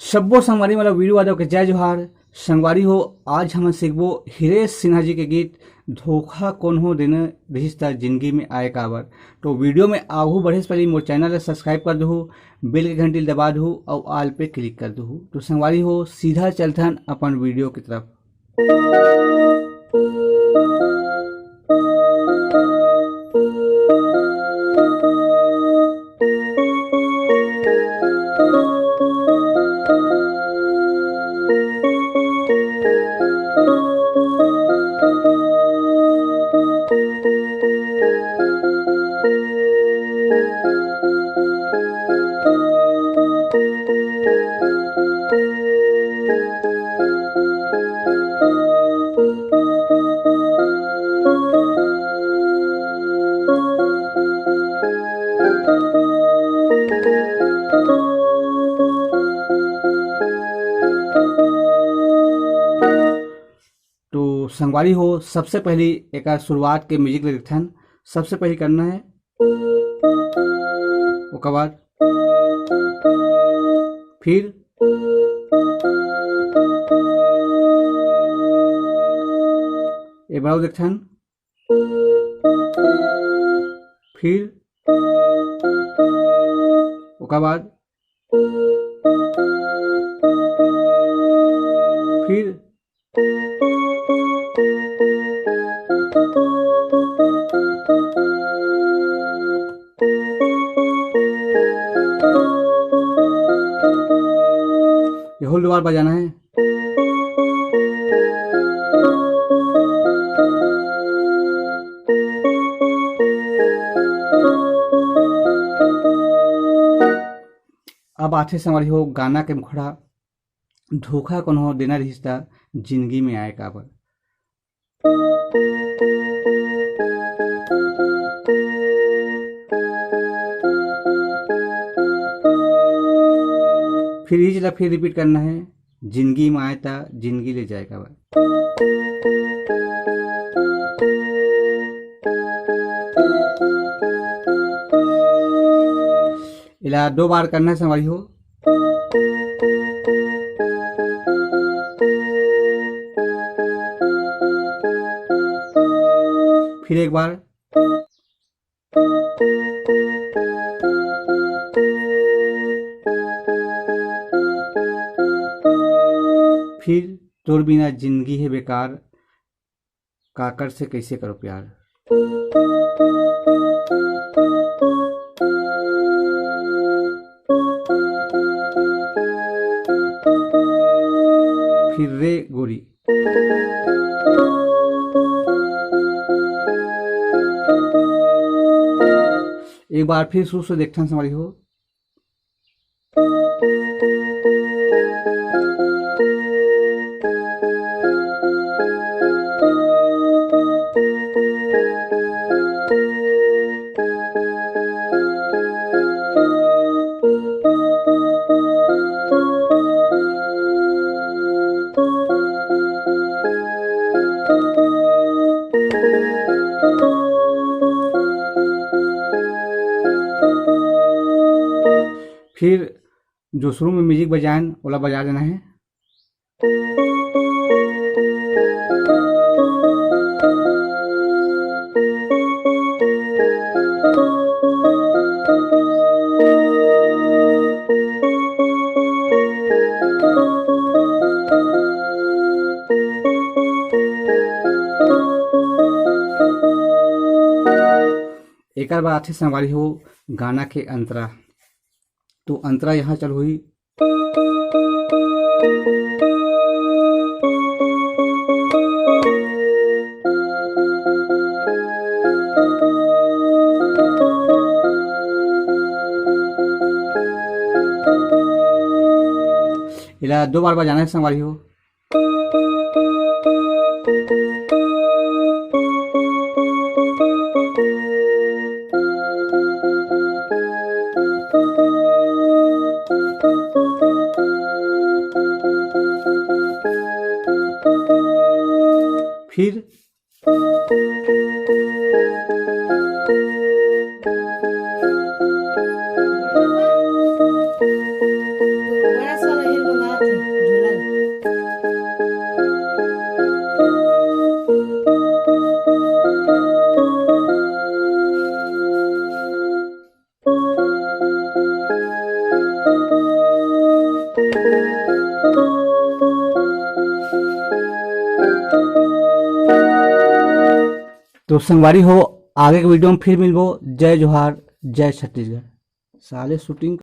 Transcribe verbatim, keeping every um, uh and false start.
सब्बो संगवारी मन ल वीरू यादव के जय जोहार। संगवारी हो, आज हमन सीखबो हिरेश सिन्हा जी के गीत धोखा कोनो देना रिहिस त जिंदगी में आए काबर। तो वीडियो में आगू बढ़े से पहले मोर चैनल ला सब्सक्राइब कर दुहू, बेल के घंटी ला दबा दुहू अउ ऑल पे क्लिक कर दुहू। तो संगवारी हो, सीधा चलथन अपन वीडियो की तरफ। तो संगवारी हो, सबसे पहली एकर शुरुआत के म्यूजिक ले देखथन। सबसे पहली करना है, ओकर बाद फिर एक बार और देखथन, फिर ओकर बाद फिर ये होल दो बार बजाना है। अब आथे संगवारी हो गाना के मुखड़ा, धोखा कोनो देना रिहिस त जिंदगी में आए काबर। फिर इही चीज ला फिर रिपीट करना है, जिंदगी में आए त जिंदगी ले जाए काबर। एला दो बार करना है संगवारी हो। फिर एक बार। फिर तोर बिना जिंदगी है बेकार, काकर से कैसे करो प्यार। फिर रे गोरी। एक बार फिर शुरू से देखथन संगवारी हो। फिर जो शुरू में म्यूजिक बजाएन, ओला बजा देना है। एकर बाद आथे संगवारी हो गाना के अंतरा। तो अंतरा यहाँ चल हुई। एला दो बार बजाना है संगवारी हो। फिर तो संगवारी हो, आगे के वीडियो में फिर मिलबो। जय जोहार, जय छत्तीसगढ़। साले शूटिंग